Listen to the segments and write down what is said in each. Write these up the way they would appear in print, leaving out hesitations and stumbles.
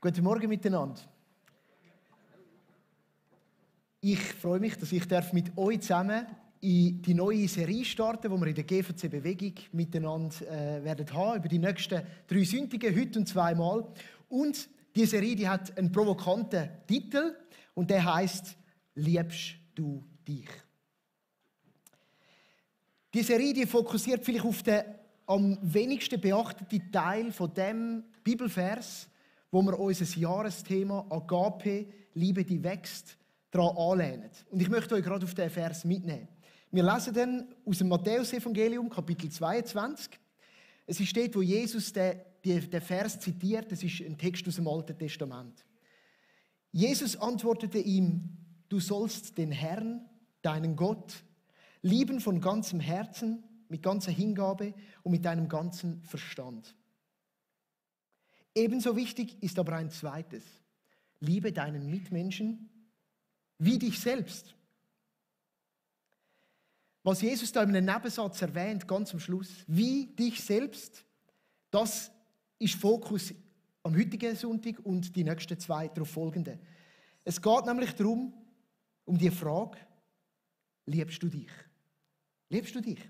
Guten Morgen miteinander. Ich freue mich, dass ich mit euch zusammen in die neue Serie starten, die wir in der GVC Bewegung miteinander werden haben, über die nächsten 3 Sonntage, heute und zweimal. Und die Serie, die hat einen provokanten Titel und der heißt «Liebst du dich?». Die Serie, die fokussiert vielleicht auf den am wenigsten beachteten Teil von dem Bibelvers, wo wir unser Jahresthema Agape, Liebe, die wächst, daran anlehnen. Und ich möchte euch gerade auf diesen Vers mitnehmen. Wir lesen dann aus dem Matthäus-Evangelium, Kapitel 22. Es ist dort, wo Jesus den Vers zitiert. Das ist ein Text aus dem Alten Testament. Jesus antwortete ihm: Du sollst den Herrn, deinen Gott, lieben von ganzem Herzen, mit ganzer Hingabe und mit deinem ganzen Verstand. Ebenso wichtig ist aber ein zweites. Liebe deinen Mitmenschen wie dich selbst. Was Jesus da in einem Nebensatz erwähnt, ganz am Schluss, wie dich selbst, das ist Fokus am heutigen Sonntag und die nächsten 2 darauf folgenden. Es geht nämlich darum, um die Frage, liebst du dich? Liebst du dich?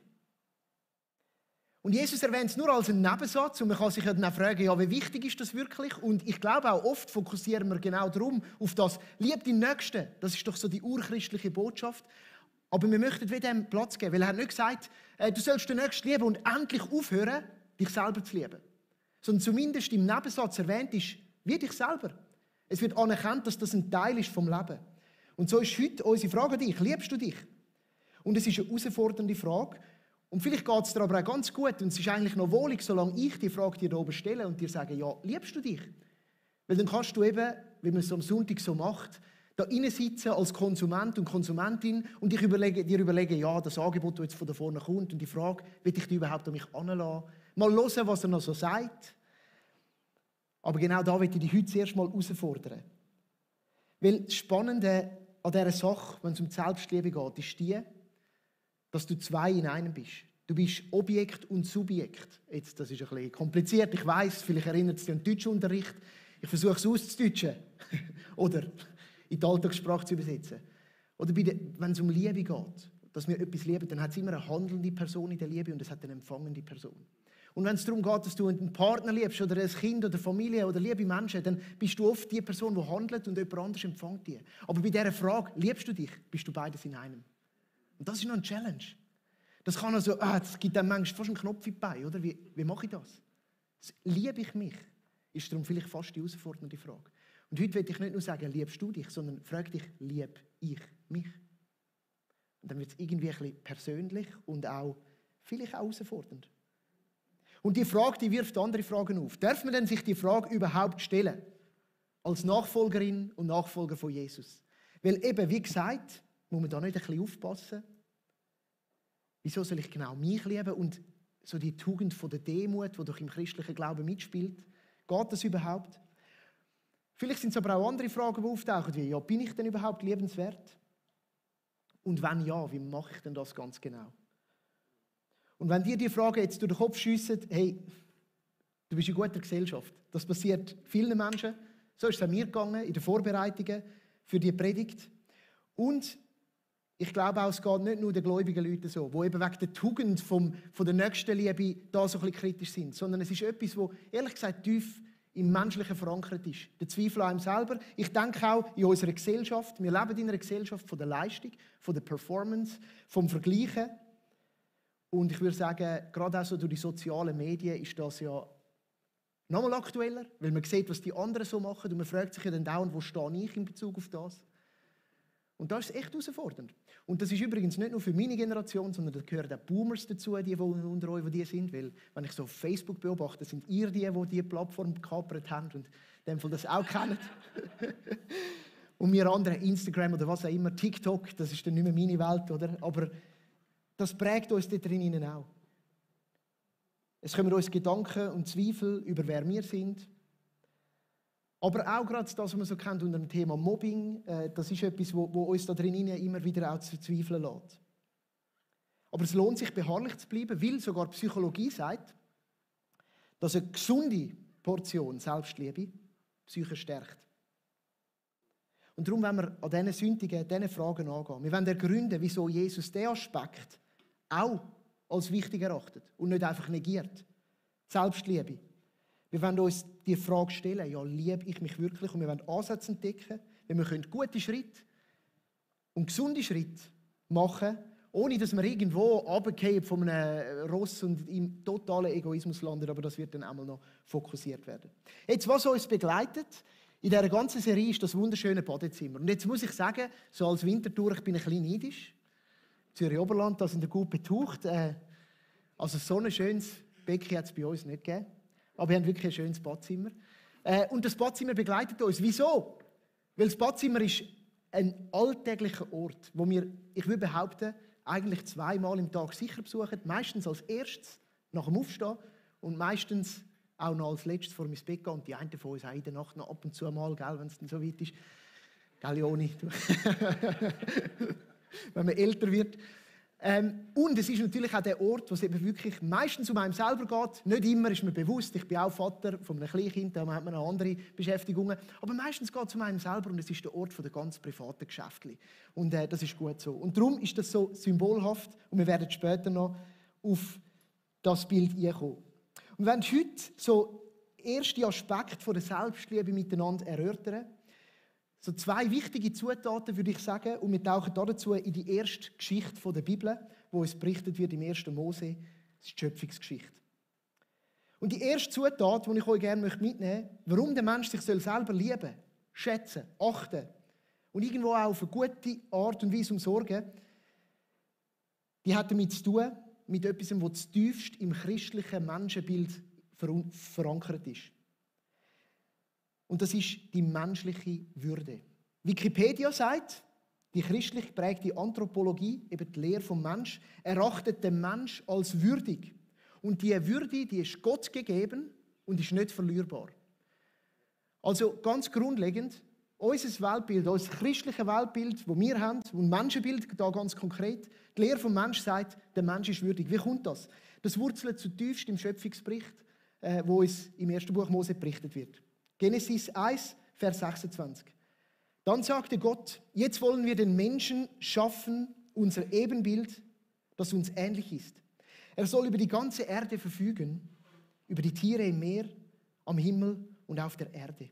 Und Jesus erwähnt es nur als einen Nebensatz und man kann sich dann auch fragen, ja, wie wichtig ist das wirklich? Und ich glaube auch oft fokussieren wir genau darum, auf das, lieb deinen Nächsten. Das ist doch so die urchristliche Botschaft. Aber wir möchten wieder dem Platz geben, weil er hat nicht gesagt, du sollst den Nächsten lieben und endlich aufhören, dich selber zu lieben. Sondern zumindest im Nebensatz erwähnt ist, wie dich selber. Es wird anerkannt, dass das ein Teil ist vom Leben. Und so ist heute unsere Frage an dich, liebst du dich? Und es ist eine herausfordernde Frage. Und vielleicht geht es dir aber auch ganz gut und es ist eigentlich noch wohlig, solange ich die Frage dir da oben stelle und dir sage, ja, liebst du dich? Weil dann kannst du eben, wie man es am Sonntag so macht, da sitzen als Konsument und Konsumentin und dir überlegen, ja, das Angebot, das jetzt von da vorne kommt und die Frage, will ich dich überhaupt an mich heranlassen? Mal hören, was er noch so sagt. Aber genau da will ich dich heute zuerst mal herausfordern. Weil das Spannende an dieser Sache, wenn es um die Selbstliebe geht, ist die, dass du 2 in einem bist. Du bist Objekt und Subjekt. Jetzt, das ist ein bisschen kompliziert, ich weiss, vielleicht erinnert es dich an den Deutschunterricht. Ich versuche es auszudeutschen. Oder in die Alltagssprache zu übersetzen. Oder wenn es um Liebe geht, dass wir etwas lieben, dann hat es immer eine handelnde Person in der Liebe und es hat eine empfangende Person. Und wenn es darum geht, dass du einen Partner liebst oder ein Kind oder Familie oder liebe Menschen, dann bist du oft die Person, die handelt und jemand anderes empfängt die. Aber bei dieser Frage, liebst du dich, bist du beides in einem. Und das ist noch eine Challenge. Das kann also, das gibt einem manchmal fast einen Knopf in die Beine, oder? Wie mache ich das? Liebe ich mich? Ist darum vielleicht fast die herausfordernde Frage. Und heute will ich nicht nur sagen, liebst du dich, sondern frag dich, liebe ich mich? Und dann wird es irgendwie ein bisschen persönlich und auch vielleicht auch herausfordernd. Und die Frage, die wirft andere Fragen auf. Darf man denn sich die Frage überhaupt stellen? Als Nachfolgerin und Nachfolger von Jesus? Weil eben, wie gesagt, muss man da nicht ein bisschen aufpassen? Wieso soll ich genau mich lieben? Und so die Tugend von der Demut, die doch im christlichen Glauben mitspielt, geht das überhaupt? Vielleicht sind es aber auch andere Fragen, die auftauchen, wie, ja, bin ich denn überhaupt liebenswert? Und wenn ja, wie mache ich denn das ganz genau? Und wenn dir die Frage jetzt durch den Kopf schiessen, hey, du bist in guter Gesellschaft. Das passiert vielen Menschen. So ist es auch mir gegangen in den Vorbereitungen für die Predigt. Und ich glaube auch, es geht nicht nur den gläubigen Leuten so, die eben wegen der Tugend von der Nächstenliebe da so ein bisschen kritisch sind, sondern es ist etwas, das ehrlich gesagt tief im Menschlichen verankert ist. Der Zweifel an einem selber. Ich denke auch in unserer Gesellschaft. Wir leben in einer Gesellschaft von der Leistung, von der Performance, vom Vergleichen. Und ich würde sagen, gerade auch so durch die sozialen Medien ist das ja nochmal aktueller, weil man sieht, was die anderen so machen und man fragt sich ja dann dauernd, wo stehe ich in Bezug auf das? Und das ist echt herausfordernd. Und das ist übrigens nicht nur für meine Generation, sondern da gehören auch Boomers dazu, die unter euch, die sind. Weil, wenn ich so auf Facebook beobachte, sind ihr die diese Plattform gekapert haben und in dem Fall das auch kennen. Und wir anderen Instagram oder was auch immer, TikTok, das ist dann nicht mehr meine Welt, oder? Aber das prägt uns da drinnen auch. Es kommen uns Gedanken und Zweifel über wer wir sind. Aber auch gerade das, was man so kennt unter dem Thema Mobbing, das ist etwas, wo uns da drinnen immer wieder auch zu zweifeln lässt. Aber es lohnt sich, beharrlich zu bleiben, weil sogar Psychologie sagt, dass eine gesunde Portion Selbstliebe Psyche stärkt. Und darum wollen wir an diesen Sündigen, diesen Fragen angehen. Wir wollen ergründen, wieso Jesus diesen Aspekt auch als wichtig erachtet und nicht einfach negiert. Selbstliebe. Wir wollen uns die Frage stellen, ja, liebe ich mich wirklich? Und wir wollen Ansätze entdecken, wie wir gute Schritte und gesunde Schritte machen, ohne dass wir irgendwo runterfallen von einem Ross und im totalen Egoismus landen, aber das wird dann einmal noch fokussiert werden. Jetzt, was uns begleitet in dieser ganzen Serie, ist das wunderschöne Badezimmer. Und jetzt muss ich sagen, so als Wintertour, ich bin ein bisschen neidisch. Zürich Oberland, da sind wir gut betucht. Also so ein schönes Becken hat es bei uns nicht gegeben. Aber wir haben wirklich ein schönes Badzimmer. Und das Badzimmer begleitet uns. Wieso? Weil das Badzimmer ist ein alltäglicher Ort, wo wir, ich würde behaupten, eigentlich 2-mal im Tag sicher besuchen. Meistens als erstes nach dem Aufstehen und meistens auch noch als letztes vor mein Bett gehen. Und die einen von uns auch in der Nacht noch ab und zu mal, wenn es dann so weit ist. Gell, Joni? Wenn man älter wird. Und es ist natürlich auch der Ort, wo es eben wirklich meistens um einen selber geht. Nicht immer ist mir bewusst, ich bin auch Vater von einem Kleinkind, da hat man noch andere Beschäftigungen. Aber meistens geht es um einen selber und es ist der Ort der ganz privaten Geschäfte. Und das ist gut so. Und darum ist das so symbolhaft und wir werden später noch auf das Bild einkommen. Und wir werden heute so erste Aspekte der Selbstliebe miteinander erörtern. So 2 wichtige Zutaten, würde ich sagen, und wir tauchen dazu in die erste Geschichte der Bibel, wo uns berichtet wird im 1. Mose, das ist die Schöpfungsgeschichte. Und die erste Zutat, die ich euch gerne mitnehmen möchte, warum der Mensch sich selber lieben, schätzen, achten und irgendwo auch auf eine gute Art und Weise umsorgen, die hat damit zu tun, mit etwas, das tiefst im christlichen Menschenbild verankert ist. Und das ist die menschliche Würde. Wikipedia sagt, die christlich geprägte Anthropologie, eben die Lehre vom Mensch, erachtet den Mensch als würdig. Und diese Würde, die ist Gott gegeben und ist nicht verlierbar. Also ganz grundlegend, unser Weltbild, unser christliches Weltbild, das wir haben, und Menschenbild, da ganz konkret, die Lehre vom Mensch sagt, der Mensch ist würdig. Wie kommt das? Das wurzelt zutiefst im Schöpfungsbericht, wo uns im 1. Buch Mose berichtet wird. Genesis 1, Vers 26. Dann sagte Gott, jetzt wollen wir den Menschen schaffen, unser Ebenbild, das uns ähnlich ist. Er soll über die ganze Erde verfügen, über die Tiere im Meer, am Himmel und auf der Erde.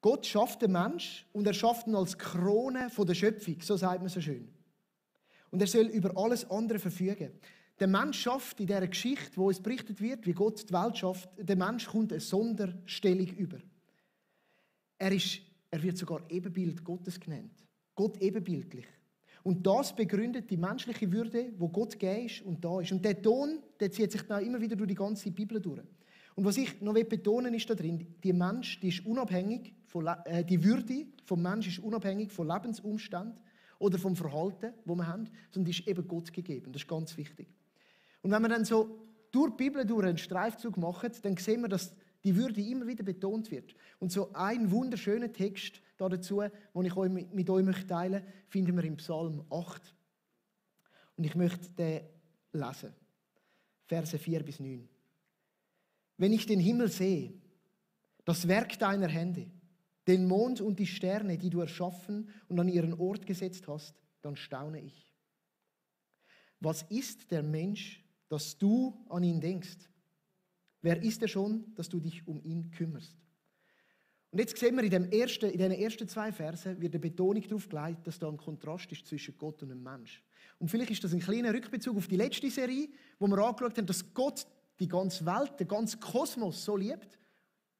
Gott schafft den Mensch und er schafft ihn als Krone von der Schöpfung, so sagt man so schön. Und er soll über alles andere verfügen. Der Mensch schafft in dieser Geschichte, wo es berichtet wird, wie Gott die Welt schafft, der Mensch kommt eine Sonderstellung über. Er wird sogar Ebenbild Gottes genannt. Gott ebenbildlich. Und das begründet die menschliche Würde, wo Gott gegeben ist und da ist. Und der Ton, der zieht sich da immer wieder durch die ganze Bibel durch. Und was ich noch betonen will, ist da drin, die Mensch, die ist unabhängig die Würde vom Menschen ist unabhängig von Lebensumständen oder vom Verhalten, das wir haben, sondern die ist eben Gott gegeben. Das ist ganz wichtig. Und wenn wir dann so durch die Bibel durch einen Streifzug machen, dann sehen wir, dass die Würde immer wieder betont wird. Und so ein wunderschöner Text dazu, den ich mit euch teilen möchte, finden wir im Psalm 8. Und ich möchte den lesen. Verse 4-9. Wenn ich den Himmel sehe, das Werk deiner Hände, den Mond und die Sterne, die du erschaffen und an ihren Ort gesetzt hast, dann staune ich. Was ist der Mensch, dass du an ihn denkst? Wer ist er schon, dass du dich um ihn kümmerst? Und jetzt sehen wir in den ersten 2 Versen wird eine Betonung darauf gelegt, dass da ein Kontrast ist zwischen Gott und dem Mensch. Und vielleicht ist das ein kleiner Rückbezug auf die letzte Serie, wo wir angeschaut haben, dass Gott die ganze Welt, den ganzen Kosmos so liebt,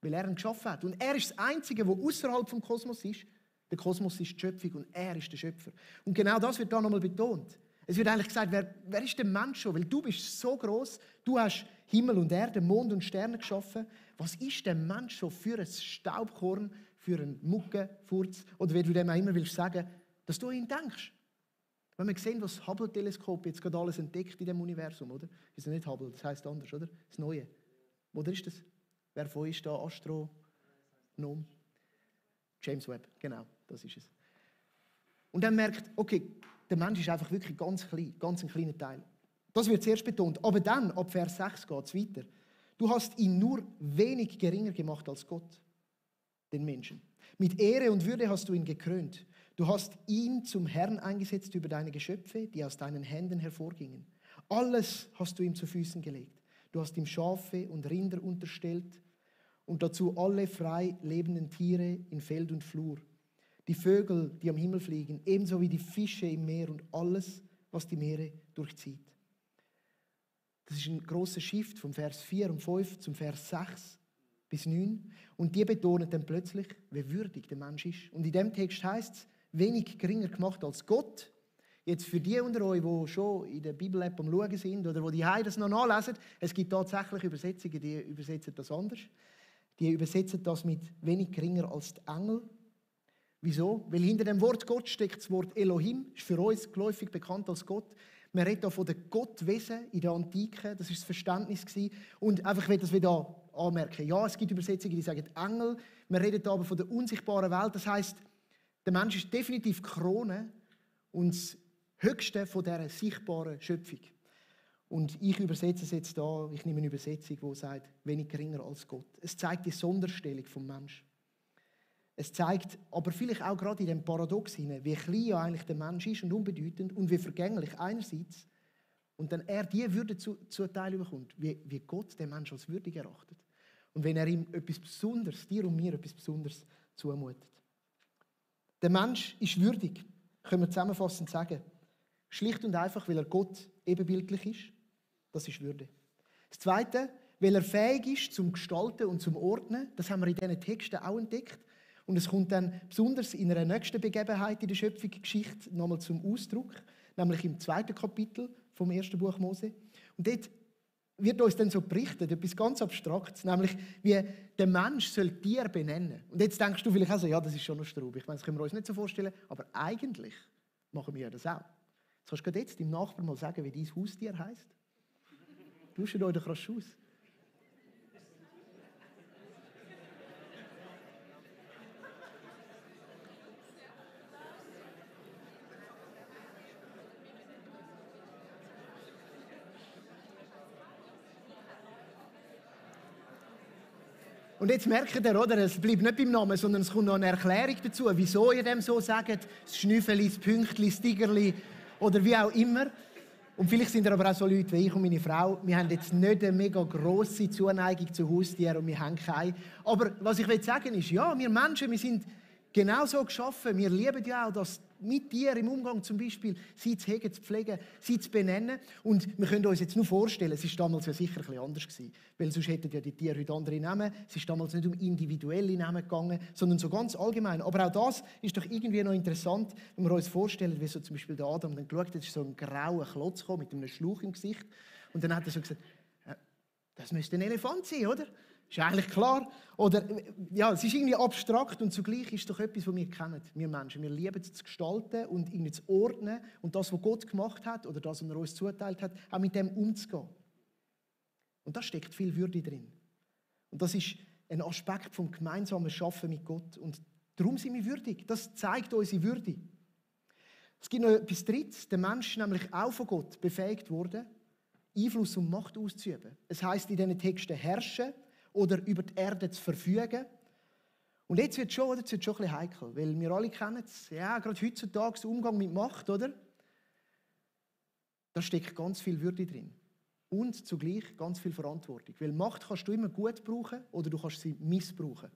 weil er ihn geschaffen hat. Und er ist das Einzige, der außerhalb vom Kosmos ist. Der Kosmos ist die Schöpfung und er ist der Schöpfer. Und genau das wird da nochmal betont. Es wird eigentlich gesagt, wer ist der Mensch schon? Weil du bist so groß, du hast Himmel und Erde, Mond und Sterne geschaffen. Was ist der Mensch schon für ein Staubkorn, für einen Muckenfurz oder wie du dem auch immer willst sagen, dass du an ihn denkst? Wenn wir sehen, was das Hubble-Teleskop jetzt gerade alles entdeckt in dem Universum, oder? Ist ja nicht Hubble, das heisst anders, oder? Das Neue. Oder ist das? Wer von euch ist da Astronom? James Webb, genau, das ist es. Und dann merkt, okay, der Mensch ist einfach wirklich ganz klein, ganz ein kleiner Teil. Das wird zuerst betont. Aber dann, ab Vers 6 geht es weiter. Du hast ihn nur wenig geringer gemacht als Gott. den Menschen. Mit Ehre und Würde hast du ihn gekrönt. Du hast ihn zum Herrn eingesetzt über deine Geschöpfe, die aus deinen Händen hervorgingen. Alles hast du ihm zu Füßen gelegt. Du hast ihm Schafe und Rinder unterstellt und dazu alle frei lebenden Tiere in Feld und Flur. Die Vögel, die am Himmel fliegen, ebenso wie die Fische im Meer und alles, was die Meere durchzieht. Das ist ein grosser Shift vom Vers 4 und 5 zum Vers 6 bis 9. Und die betonen dann plötzlich, wie würdig der Mensch ist. Und in dem Text heißt es, wenig geringer gemacht als Gott. Jetzt für die unter euch, die schon in der Bibel-App am Schauen sind oder die das noch nachlesen, es gibt tatsächlich Übersetzungen, die übersetzen das anders. Die übersetzen das mit wenig geringer als die Engel. Wieso? Weil hinter dem Wort Gott steckt das Wort Elohim, ist für uns geläufig bekannt als Gott. Man redet hier von den Gottwesen in der Antike, das war das Verständnis. Und einfach, ich will das wieder anmerken. Ja, es gibt Übersetzungen, die sagen Engel. Man redet aber von der unsichtbaren Welt. Das heisst, der Mensch ist definitiv die Krone und das Höchste von dieser sichtbaren Schöpfung. Und ich übersetze es jetzt da, ich nehme eine Übersetzung, die sagt, wenig geringer als Gott. Es zeigt die Sonderstellung vom Menschen. Es zeigt aber vielleicht auch gerade in dem Paradox hinein, wie klein ja eigentlich der Mensch ist und unbedeutend und wie vergänglich einerseits und dann er die Würde zuteil bekommt, wie Gott den Menschen als würdig erachtet. Und wenn er ihm etwas Besonderes, dir und mir etwas Besonderes zumutet. Der Mensch ist würdig, können wir zusammenfassend sagen. Schlicht und einfach, weil er Gott ebenbildlich ist. Das ist Würde. Das Zweite, weil er fähig ist zum Gestalten und zum Ordnen. Das haben wir in diesen Texten auch entdeckt. Und es kommt dann besonders in einer nächsten Begebenheit in der Schöpfungsgeschichte nochmal zum Ausdruck, nämlich im 2. Kapitel vom 1. Buch Mose. Und dort wird uns dann so berichtet, etwas ganz Abstraktes, nämlich wie der Mensch soll Tiere benennen. Und jetzt denkst du vielleicht auch so, ja, das ist schon noch Straub. Ich meine, das können wir uns nicht so vorstellen, aber eigentlich machen wir das auch. Jetzt kannst du jetzt deinem Nachbarn mal sagen, wie dein Haustier heisst. Tauscht euch doch rasch aus. Und jetzt merkt ihr, oder? Es bleibt nicht beim Namen, sondern es kommt noch eine Erklärung dazu, wieso ihr dem so sagt, das Schnüffeli, das Pünktli, das Tigerli oder wie auch immer. Und vielleicht sind ihr aber auch so Leute wie ich und meine Frau, wir haben jetzt nicht eine mega grosse Zuneigung zu Haustieren und wir haben keine. Aber was ich will sagen ist, ja, wir Menschen, wir sind genau so geschaffen. Wir lieben ja auch das mit Tieren im Umgang zum Beispiel, sie zu hegen, zu pflegen, sie zu benennen. Und wir können uns jetzt nur vorstellen, es war damals ja sicher ein bisschen anders gewesen, weil sonst hätten ja die Tiere heute andere Namen. Es ist damals nicht um individuelle Namen gegangen, sondern so ganz allgemein. Aber auch das ist doch irgendwie noch interessant, wenn wir uns vorstellen, wie so zum Beispiel der Adam dann geschaut hat, ist so ein grauer Klotz gekommen, mit einem Schlauch im Gesicht. Und dann hat er so gesagt, das müsste ein Elefant sein, oder? Ist eigentlich klar. Oder, ja, es ist irgendwie abstrakt und zugleich ist es doch etwas, was wir kennen, wir Menschen. Wir lieben es zu gestalten und irgendwie zu ordnen und das, was Gott gemacht hat oder das, was er uns zuteilt hat, auch mit dem umzugehen. Und da steckt viel Würde drin. Und das ist ein Aspekt vom gemeinsamen Schaffen mit Gott. Und darum sind wir würdig. Das zeigt unsere Würde. Es gibt noch etwas Drittes. Der Mensch ist nämlich auch von Gott befähigt worden, Einfluss und Macht auszuüben. Es heisst in diesen Texten herrschen oder über die Erde zu verfügen. Und jetzt wird es schon ein bisschen heikel, weil wir alle kennen es, ja, gerade heutzutage der Umgang mit Macht, oder? Da steckt ganz viel Würde drin. Und zugleich ganz viel Verantwortung. Weil Macht kannst du immer gut brauchen oder du kannst sie missbrauchen.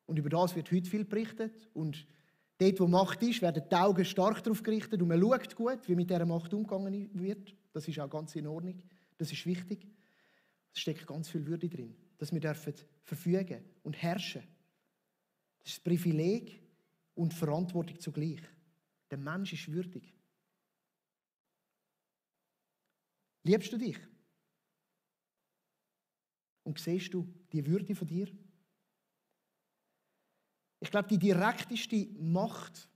Und über das wird heute viel berichtet. Und dort, wo Macht ist, werden die Augen stark darauf gerichtet und man schaut gut, wie mit dieser Macht umgegangen wird. Das ist auch ganz in Ordnung. Das ist wichtig. Es steckt ganz viel Würde drin, dass wir dürfen verfügen und herrschen. Das ist Privileg und Verantwortung zugleich. Der Mensch ist würdig. Liebst du dich? Und siehst du die Würde von dir? Ich glaube, die direkteste Macht,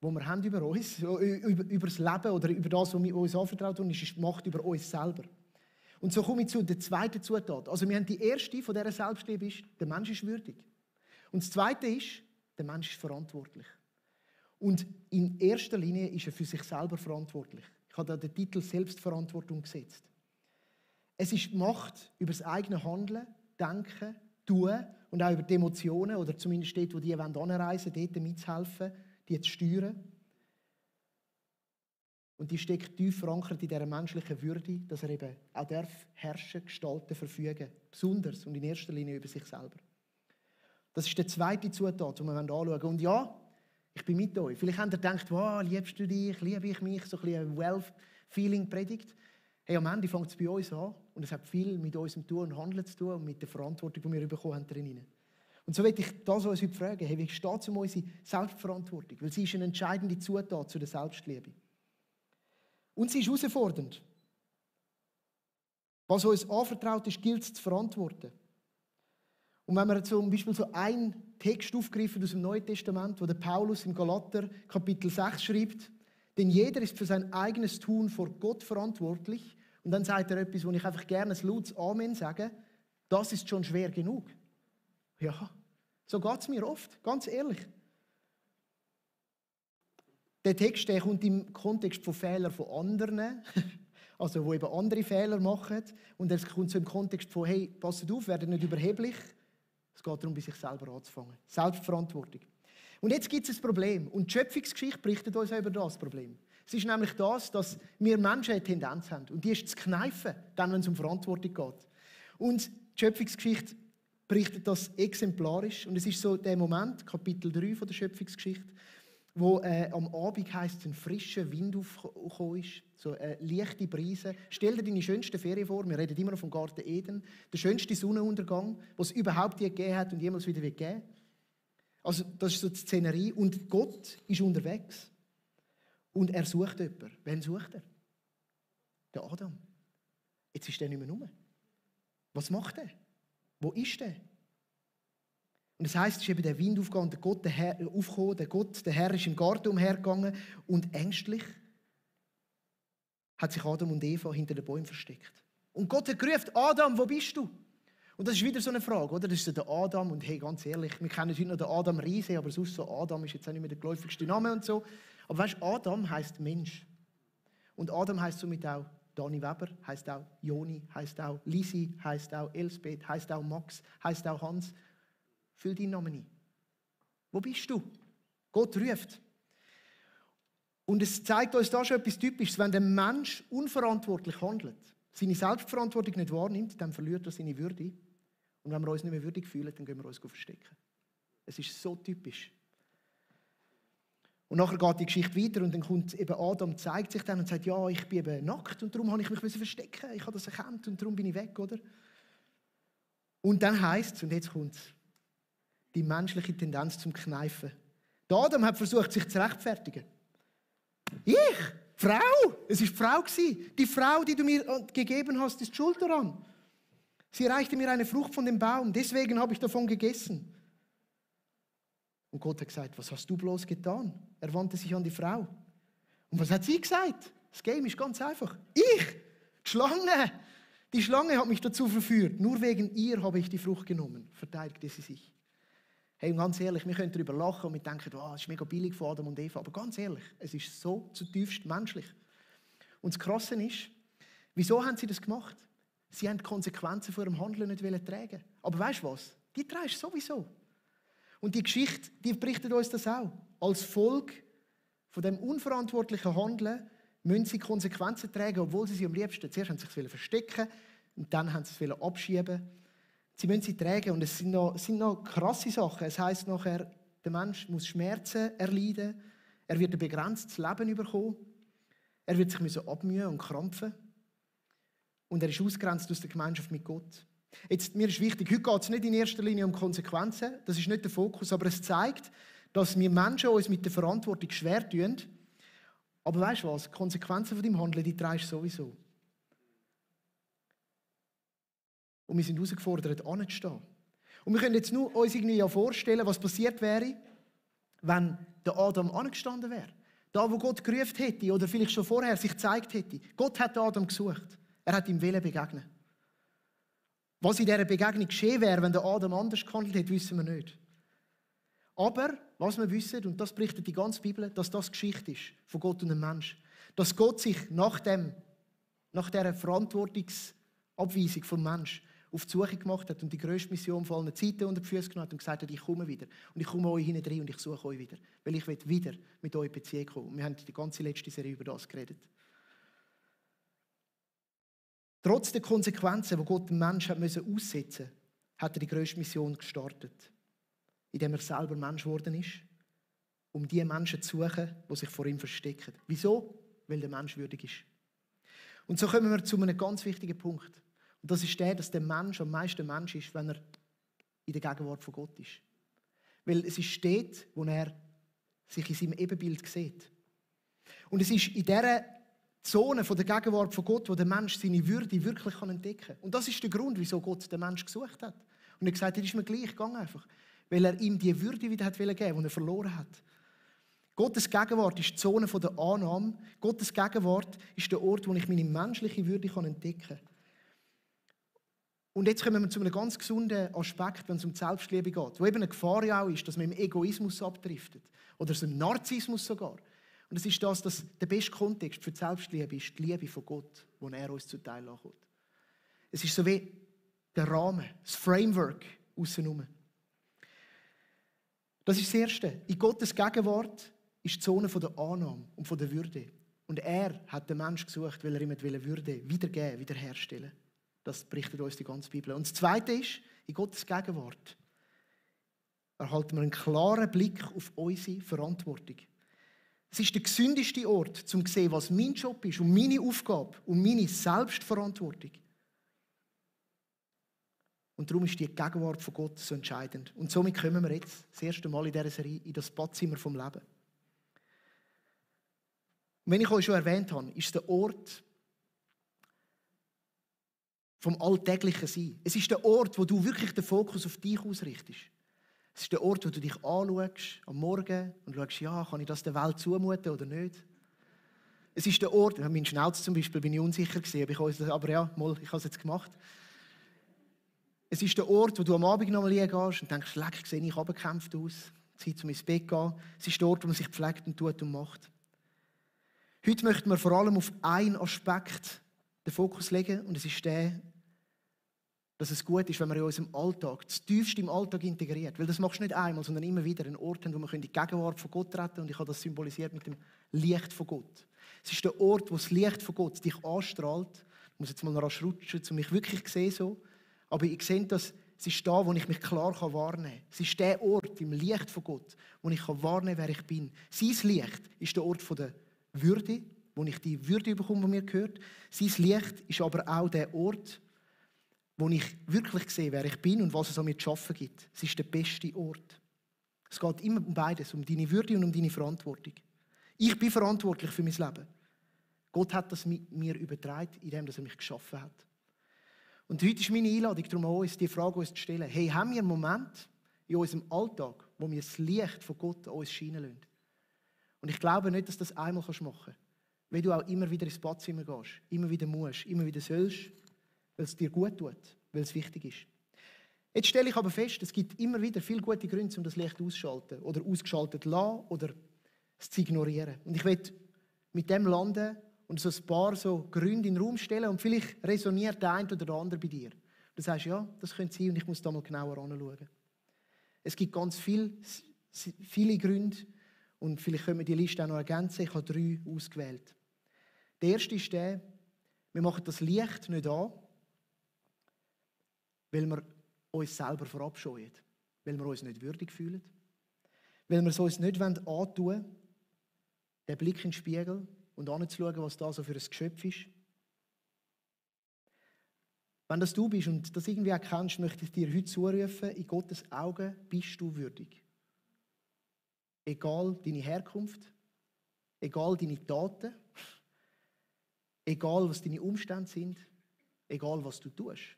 die wir haben über uns, über das Leben oder über das, was uns anvertraut wird, ist die Macht über uns selber. Und so komme ich zu der zweiten Zutat. Also wir haben die erste von dieser Selbstliebe ist, der Mensch ist würdig. Und das zweite ist, der Mensch ist verantwortlich. Und in erster Linie ist er für sich selber verantwortlich. Ich habe da den Titel Selbstverantwortung gesetzt. Es ist die Macht über das eigene Handeln, Denken, Tun und auch über die Emotionen, oder zumindest dort, wo die anreisen wollen, dort mitzuhelfen, die zu steuern. Und die steckt tief verankert in dieser menschlichen Würde, dass er eben auch herrschen, gestalten, verfügen. Besonders und in erster Linie über sich selber. Das ist die zweite Zutat, die wir anschauen wollen. Und ja, ich bin mit euch. Vielleicht habt ihr gedacht, wow, liebst du dich, liebe ich mich, so ein bisschen Well-Feeling-Predigt. Hey, am Ende fängt es bei uns an und es hat viel mit unserem Tun und Handeln zu tun und mit der Verantwortung, die wir bekommen haben drin. Und so möchte ich das uns heute fragen, hey, wie steht es um unsere Selbstverantwortung? Weil sie ist eine entscheidende Zutat zu der Selbstliebe. Und sie ist herausfordernd. Was uns anvertraut ist, gilt es zu verantworten. Und wenn wir zum Beispiel so einen Text aufgreifen aus dem Neuen Testament, wo der Paulus im Galater Kapitel 6 schreibt, denn jeder ist für sein eigenes Tun vor Gott verantwortlich. Und dann sagt er etwas, wo ich einfach gerne ein lautes Amen sage, das ist schon schwer genug. Ja, so geht es mir oft, ganz ehrlich. Der Text der kommt im Kontext von Fehlern von anderen, also wo eben andere Fehler machen. Und er kommt so im Kontext von, hey, passt auf, werdet nicht überheblich. Es geht darum, bei sich selber anzufangen. Selbstverantwortung. Und jetzt gibt es ein Problem. Und die Schöpfungsgeschichte berichtet uns auch über das Problem. Es ist nämlich das, dass wir Menschen eine Tendenz haben. Und die ist zu kneifen, dann, wenn es um Verantwortung geht. Und die Schöpfungsgeschichte berichtet das exemplarisch. Und es ist so der Moment, Kapitel 3 von der Schöpfungsgeschichte, wo am Abend heisst, ein frischer Wind aufgekommen ist, so eine leichte Brise. Stell dir deine schönste Ferien vor, wir reden immer noch vom Garten Eden, der schönste Sonnenuntergang, den es überhaupt je gegeben hat und jemals wieder geben wird. Also das ist so die Szenerie und Gott ist unterwegs und er sucht jemanden. Wen sucht er? Der Adam. Jetzt ist er nicht mehr rum. Was macht er? Wo ist er? Und das heisst, es ist eben der Wind aufgegangen und der Gott, der Herr, aufgekommen. Der Herr ist im Garten umhergegangen und ängstlich hat sich Adam und Eva hinter den Bäumen versteckt. Und Gott hat gerufen, Adam, wo bist du? Und das ist wieder so eine Frage, oder? Das ist so der Adam und hey, ganz ehrlich, wir kennen heute noch den Adam Riese, aber sonst so Adam ist jetzt auch nicht mehr der geläufigste Name und so. Aber weißt du, Adam heisst Mensch. Und Adam heisst somit auch Dani Weber, heisst auch Joni, heisst auch Lisi, heisst auch Elsbeth, heisst auch Max, heisst auch Hans. Füll deinen Namen ein. Wo bist du? Gott ruft. Und es zeigt uns da schon etwas Typisches. Wenn der Mensch unverantwortlich handelt, seine Selbstverantwortung nicht wahrnimmt, dann verliert er seine Würde. Und wenn wir uns nicht mehr würdig fühlen, dann gehen wir uns verstecken. Es ist so typisch. Und nachher geht die Geschichte weiter und dann kommt eben Adam, zeigt sich dann und sagt, ja, ich bin eben nackt und darum habe ich mich verstecken. Ich habe das erkannt und darum bin ich weg, oder? Und dann heisst es, und jetzt kommt es, die menschliche Tendenz zum Kneifen. Der Adam hat versucht, sich zu rechtfertigen. Ich? Frau? Es war die Frau. Die Frau, die du mir gegeben hast, ist schuld daran. Sie reichte mir eine Frucht von dem Baum, deswegen habe ich davon gegessen. Und Gott hat gesagt, was hast du bloß getan? Er wandte sich an die Frau. Und was hat sie gesagt? Das Game ist ganz einfach. Ich? Die Schlange! Die Schlange hat mich dazu verführt. Nur wegen ihr habe ich die Frucht genommen, verteidigte sie sich. Hey, und ganz ehrlich, wir können darüber lachen und wir denken, oh, das ist mega billig von Adam und Eva. Aber ganz ehrlich, es ist so zutiefst menschlich. Und das Krasse ist, wieso haben sie das gemacht? Sie haben die Konsequenzen von ihrem Handeln nicht tragen. Aber weißt du was? Die trägst sowieso. Und die Geschichte, die berichtet uns das auch. Als Folge von dem unverantwortlichen Handeln müssen sie Konsequenzen tragen, obwohl sie am liebsten zuerst haben sie sich verstecken und dann haben sie es abschieben. Sie müssen sie tragen und es sind noch krasse Sachen. Es heisst nachher, der Mensch muss Schmerzen erleiden, er wird ein begrenztes Leben bekommen, er wird sich abmühen und krampfen und er ist ausgegrenzt aus der Gemeinschaft mit Gott. Jetzt, mir ist wichtig, heute geht es nicht in erster Linie um Konsequenzen, das ist nicht der Fokus, aber es zeigt, dass wir Menschen uns mit der Verantwortung schwer tun. Aber weißt du was, die Konsequenzen von deinem Handeln, die trägst du sowieso. Und wir sind herausgefordert, anzustehen. Und wir können jetzt nur uns irgendwie vorstellen, was passiert wäre, wenn der Adam angestanden wäre. Da, wo Gott gerufen hätte oder vielleicht schon vorher sich gezeigt hätte. Gott hat Adam gesucht. Er hat ihm begegnen. Was in dieser Begegnung geschehen wäre, wenn der Adam anders gehandelt hätte, wissen wir nicht. Aber was wir wissen, und das berichtet die ganze Bibel, dass das Geschichte ist von Gott und dem Mensch. Dass Gott sich nach dieser Verantwortungsabweisung vom Mensch auf die Suche gemacht hat und die grösste Mission von allen Zeiten unter die Füße genommen hat und gesagt hat, ich komme wieder. Und ich komme euch hinein und ich suche euch wieder. Weil ich will wieder mit euch in Beziehung kommen. Und wir haben die ganze letzte Serie über das geredet. Trotz der Konsequenzen, die Gott dem Menschen aussetzen musste, hat er die grösste Mission gestartet. Indem er selber Mensch geworden ist, um die Menschen zu suchen, die sich vor ihm verstecken. Wieso? Weil der Mensch würdig ist. Und so kommen wir zu einem ganz wichtigen Punkt. Und das ist der, dass der Mensch am meisten Mensch ist, wenn er in der Gegenwart von Gott ist. Weil es ist dort, wo er sich in seinem Ebenbild sieht. Und es ist in dieser Zone von der Gegenwart von Gott, wo der Mensch seine Würde wirklich entdecken kann. Und das ist der Grund, wieso Gott den Menschen gesucht hat. Und er hat gesagt, das ist mir gleich, gang einfach. Weil er ihm die Würde wieder hat geben, die er verloren hat. Gottes Gegenwart ist die Zone der Annahme. Gottes Gegenwart ist der Ort, wo ich meine menschliche Würde entdecken kann. Und jetzt kommen wir zu einem ganz gesunden Aspekt, wenn es um die Selbstliebe geht. Wo eben eine Gefahr ja auch ist, dass man im Egoismus abdriftet. Oder so im Narzissmus sogar. Und es ist das, dass der beste Kontext für die Selbstliebe ist die Liebe von Gott, wo er uns zuteil ankommt. Es ist so wie der Rahmen, das Framework außenrum. Das ist das Erste. In Gottes Gegenwart ist die Zone der Annahme und der Würde. Und er hat den Menschen gesucht, weil er ihm Würde wiedergeben, wiederherstellen. Das berichtet uns die ganze Bibel. Und das Zweite ist, in Gottes Gegenwart erhalten wir einen klaren Blick auf unsere Verantwortung. Es ist der gesündeste Ort, um zu sehen, was mein Job ist und meine Aufgabe und meine Selbstverantwortung. Und darum ist die Gegenwart von Gott so entscheidend. Und somit kommen wir jetzt das erste Mal in dieser Serie in das Badzimmer vom Leben. Und wenn ich euch schon erwähnt habe, ist es der Ort vom alltäglichen Sein. Es ist der Ort, wo du wirklich den Fokus auf dich ausrichtest. Es ist der Ort, wo du dich anschaust am Morgen und schaust, ja, kann ich das der Welt zumuten oder nicht? Es ist der Ort, mein Schnauz zum Beispiel, bin ich unsicher gewesen, aber ja, mal, ich habe es jetzt gemacht. Es ist der Ort, wo du am Abend noch mal liegen gehst und denkst, leck, sehe ich abgekämpft aus, Zeit, um ins Bett zu gehen. Es ist der Ort, wo man sich pflegt und tut und macht. Heute möchten wir vor allem auf einen Aspekt den Fokus legen und es ist der, dass es gut ist, wenn wir in unserem Alltag, das Tiefste im Alltag integriert. Weil das machst du nicht einmal, sondern immer wieder einen Ort, wo wir in die Gegenwart von Gott treten und ich habe das symbolisiert mit dem Licht von Gott. Es ist der Ort, wo das Licht von Gott dich anstrahlt. Ich muss jetzt mal rasch rutschen, um mich wirklich zu sehen. So. Aber ich sehe, dass es ist da, wo ich mich klar wahrnehmen kann. Es ist der Ort im Licht von Gott, wo ich wahrnehmen kann, wer ich bin. Sein Licht ist der Ort der Würde, wo ich die Würde bekomme, die mir gehört. Sein Licht ist aber auch der Ort, wo ich wirklich sehe, wer ich bin und was es an mir zu arbeiten gibt. Es ist der beste Ort. Es geht immer um beides, um deine Würde und um deine Verantwortung. Ich bin verantwortlich für mein Leben. Gott hat das mit mir übertragen, indem er mich geschaffen hat. Und heute ist meine Einladung, darum an uns, die Frage uns zu stellen. Hey, haben wir einen Moment in unserem Alltag, wo wir das Licht von Gott an uns scheinen lassen? Und ich glaube nicht, dass du das einmal machen kannst. Weil du auch immer wieder ins Badzimmer gehst, immer wieder musst, immer wieder sollst, weil es dir gut tut, weil es wichtig ist. Jetzt stelle ich aber fest, es gibt immer wieder viele gute Gründe, um das Licht auszuschalten oder ausgeschaltet zu lassen oder es zu ignorieren. Und ich will mit dem landen und so ein paar so Gründe in den Raum stellen und vielleicht resoniert der eine oder der andere bei dir. Du sagst, ja, das könnte sein und ich muss da mal genauer anschauen. Es gibt ganz viele Gründe und vielleicht können wir die Liste auch noch ergänzen. Ich habe 3 ausgewählt. Der erste ist der, wir machen das Licht nicht an, weil wir uns selber verabscheuen, weil wir uns nicht würdig fühlen, weil wir es uns nicht antun wollen, den Blick in den Spiegel und anzuschauen, was da so für ein Geschöpf ist. Wenn das du bist und das irgendwie erkennst, möchte ich dir heute zurufen, in Gottes Augen bist du würdig. Egal deine Herkunft, egal deine Taten, egal was deine Umstände sind, egal was du tust.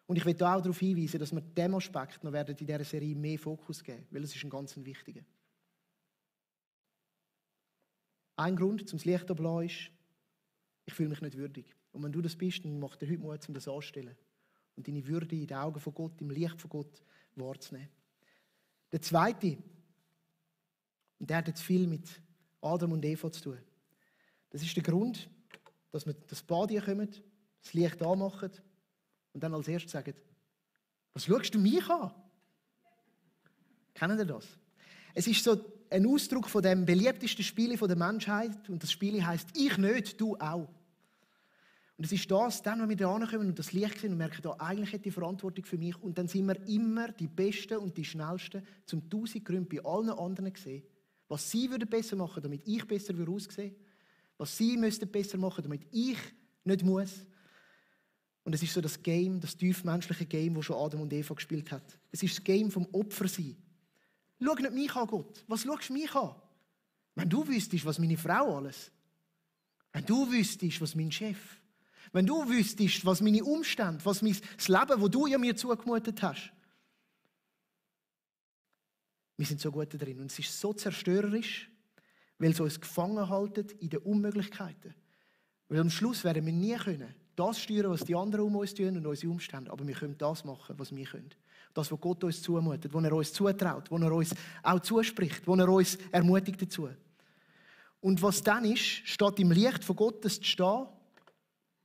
Und ich will auch darauf hinweisen, dass wir diesem Aspekt noch in dieser Serie mehr Fokus geben, weil es ist ein ganz wichtiger. Ein Grund zum Licht ablassen ist, ich fühle mich nicht würdig. Und wenn du das bist, dann mach dir heute Mut, um das anzustellen. Und deine Würde in den Augen von Gott, im Licht von Gott wahrzunehmen. Der zweite, und der hat jetzt viel mit Adam und Eva zu tun. Das ist der Grund, dass wir das Bad hier kommen das Licht anmachen und dann als erstes sagen, was schaust du mich an? Kennen ihr das? Es ist so ein Ausdruck von dem beliebtesten Spiel der Menschheit und das Spiel heisst, ich nicht, du auch. Und es ist das, dann, wenn wir da kommen und das Licht sehen und merken, da, eigentlich hat die Verantwortung für mich und dann sind wir immer die Besten und die Schnellsten, zum 1000 Gründe bei allen anderen sehen, was sie würden besser machen, damit ich besser aussehen würde, was sie müssten besser machen, damit ich nicht muss. Und es ist so das Game, das tiefmenschliche Game, das schon Adam und Eva gespielt hat. Es ist das Game vom Opfersein. Schau nicht mich an, Gott. Was schaust du mich an? Wenn du wüsstest, was meine Frau alles, wenn du wüsstest, was mein Chef, wenn du wüsstest, was meine Umstände, was das Leben, das du ja mir zugemutet hast. Wir sind so gut darin. Und es ist so zerstörerisch, weil es uns gefangen halten in den Unmöglichkeiten. Weil am Schluss werden wir nie können, das steuern, was die anderen um uns tun und unsere Umstände. Aber wir können das machen, was wir können. Das, was Gott uns zumutet, was er uns zutraut, was er uns auch zuspricht, was er uns ermutigt dazu. Und was dann ist, statt im Licht von Gottes zu stehen,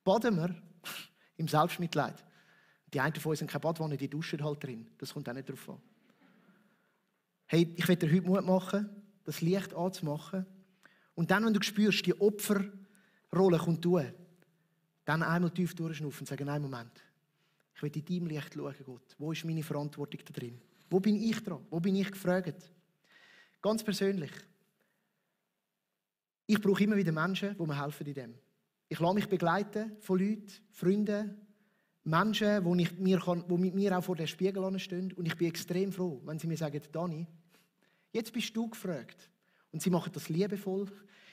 baden wir im Selbstmitleid. Die einen von uns haben keine Badwanne, die duschen halt drin. Das kommt auch nicht drauf an. Hey, ich will dir heute Mut machen, das Licht anzumachen. Und dann, wenn du spürst, die Opferrolle kommt durch, dann einmal tief durchschnaufen und sagen, nein, Moment. Ich will in deinem Licht schauen, Gott. Wo ist meine Verantwortung da drin? Wo bin ich dran? Wo bin ich gefragt? Ganz persönlich. Ich brauche immer wieder Menschen, die mir helfen in dem. Ich lasse mich begleiten von Leuten, Freunden, Menschen, die mit mir auch vor dem Spiegel stehen. Und ich bin extrem froh, wenn sie mir sagen, Dani, jetzt bist du gefragt. Und sie machen das liebevoll,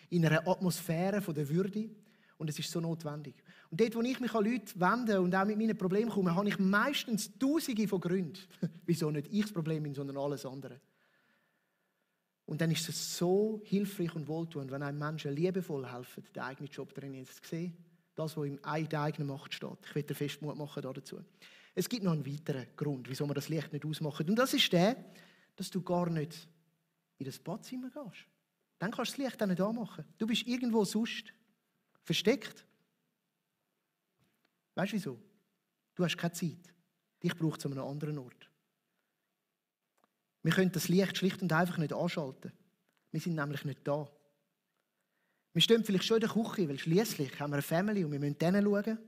in einer Atmosphäre von der Würde. Und es ist so notwendig. Und dort, wo ich mich an Leute wende und auch mit meinen Problemen komme, habe ich meistens Tausende von Gründen, wieso nicht ich das Problem bin, sondern alles andere. Und dann ist es so hilfreich und wohltuend, wenn einem Menschen liebevoll helfen, den eigenen Job darin zu sehen, das, was in der eigenen Macht steht. Ich will dir fest Mut machen dazu. Es gibt noch einen weiteren Grund, wieso wir das Licht nicht ausmachen. Und das ist der, dass du gar nicht in das Badzimmer gehst. Dann kannst du das Licht auch nicht anmachen. Du bist irgendwo sonst versteckt. Weißt du wieso? Du hast keine Zeit. Dich braucht es an einem anderen Ort. Wir können das Licht schlicht und einfach nicht anschalten. Wir sind nämlich nicht da. Wir stehen vielleicht schon in der Küche, weil schliesslich haben wir eine Family und wir müssen denen schauen.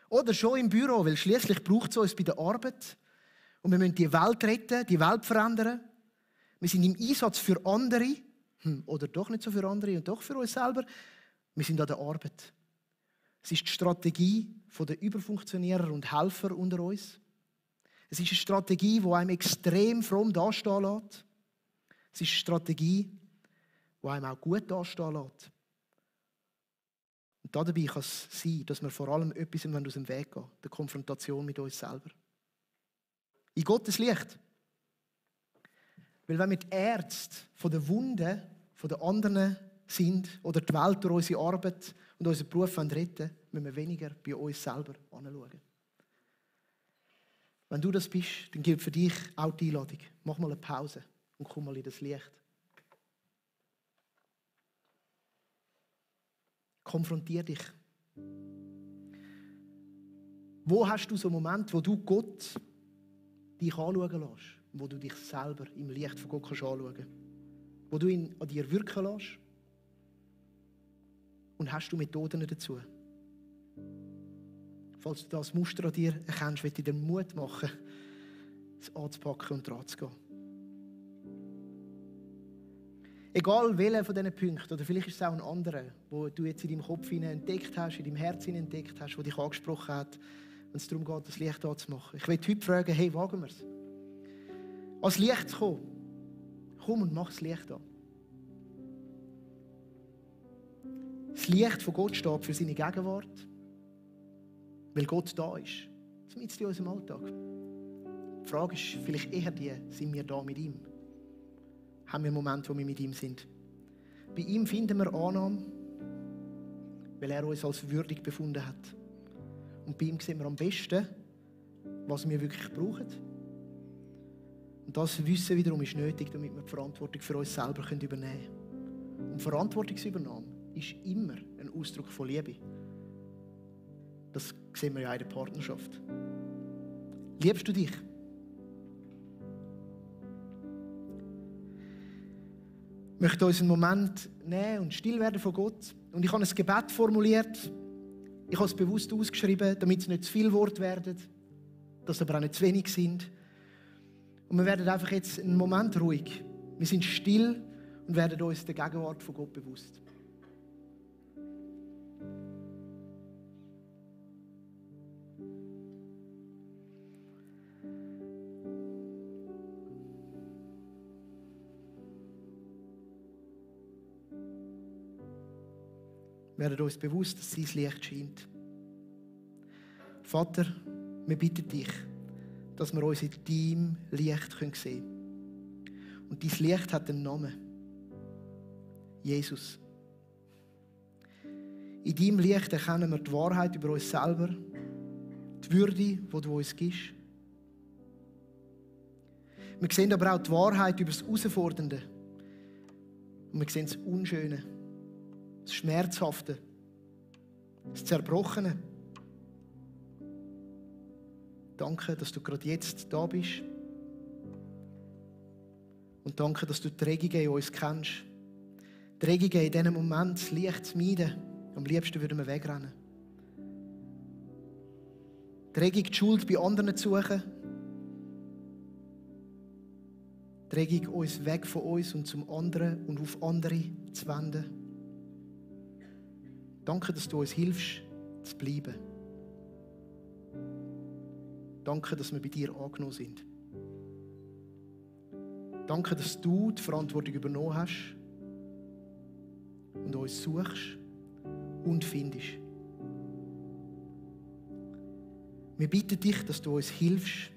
Oder schon im Büro, weil schliesslich braucht es uns bei der Arbeit. Und wir müssen die Welt retten, die Welt verändern. Wir sind im Einsatz für andere. Oder doch nicht so für andere und doch für uns selber. Wir sind an der Arbeit. Es ist die Strategie der Überfunktionierer und Helfer unter uns. Es ist eine Strategie, die einem extrem fromm dastehen lässt. Es ist eine Strategie, die einem auch gut dastehen lässt. Und dabei kann es sein, dass wir vor allem etwas aus dem Weg gehen, der Konfrontation mit uns selber. In Gottes Licht. Weil wenn wir die Ärzte von den Wunden der anderen sind oder die Welt durch unsere Arbeit und unseren Beruf retten wollen, müssen wir weniger bei uns selber anschauen. Wenn du das bist, dann gilt für dich auch die Einladung. Mach mal eine Pause und komm mal in das Licht. Konfrontier dich. Wo hast du so einen Moment, wo du Gott dich anschauen lässt? Wo du dich selber im Licht von Gott anschauen kannst? Wo du ihn an dir wirken lässt? Und hast du Methoden dazu? Falls du das Muster an dir erkennst, will ich dir Mut machen, es anzupacken und dran zu gehen. Egal welcher von diesen Punkten, oder vielleicht ist es auch ein anderer, wo du jetzt in deinem Kopf entdeckt hast, in deinem Herzen entdeckt hast, der dich angesprochen hat, wenn es darum geht, das Licht anzumachen. Ich will heute fragen, hey, wagen wir es? Ans Licht zu kommen. Komm und mach das Licht an. Das Licht von Gott steht für seine Gegenwart, weil Gott da ist. Mitten in unserem Alltag. Die Frage ist vielleicht eher die, sind wir da mit ihm? Haben wir Momente, wo wir mit ihm sind? Bei ihm finden wir Annahme, weil er uns als würdig befunden hat. Und bei ihm sehen wir am besten, was wir wirklich brauchen. Und das Wissen wiederum ist nötig, damit wir die Verantwortung für uns selber übernehmen können. Und Verantwortungsübernahme ist immer ein Ausdruck von Liebe. Das sehen wir ja in der Partnerschaft. Liebst du dich? Ich möchte uns einen Moment nehmen und still werden von Gott. Und ich habe ein Gebet formuliert. Ich habe es bewusst ausgeschrieben, damit es nicht zu viele Worte werden, dass es aber auch nicht zu wenig sind. Und wir werden einfach jetzt einen Moment ruhig. Wir sind still und werden uns der Gegenwart von Gott bewusst. Wir werden uns bewusst, dass sein Licht scheint. Vater, wir bitten dich, dass wir uns in deinem Licht sehen können. Und dein Licht hat einen Namen. Jesus. In deinem Licht erkennen wir die Wahrheit über uns selber, die Würde, die du uns gibst. Wir sehen aber auch die Wahrheit über das Herausfordernde. Und wir sehen das Unschöne, das Schmerzhafte, das Zerbrochene. Danke, dass du gerade jetzt da bist. Und danke, dass du die Regungen in uns kennst. Die Regungen in diesem Moment, das Licht zu meiden. Am liebsten würden wir wegrennen. Die Regung, die Schuld bei anderen zu suchen. Die Regung, uns weg von uns und zum anderen und auf andere zu wenden. Danke, dass du uns hilfst, zu bleiben. Danke, dass wir bei dir angenommen sind. Danke, dass du die Verantwortung übernommen hast und uns suchst und findest. Wir bitten dich, dass du uns hilfst,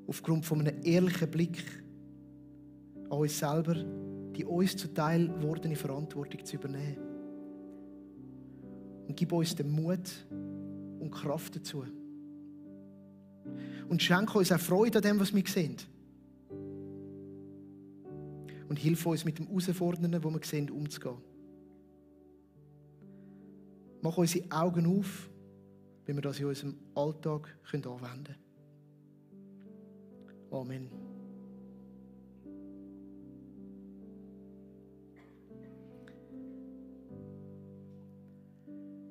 aufgrund von einem ehrlichen Blick an uns selber, die uns zuteil gewordene Verantwortung zu übernehmen. Und gib uns den Mut und Kraft dazu. Und schenke uns auch Freude an dem, was wir sehen. Und hilf uns mit dem Herausfordernden, das wir sehen, umzugehen. Mach unsere Augen auf, wie wir das in unserem Alltag anwenden können. Amen.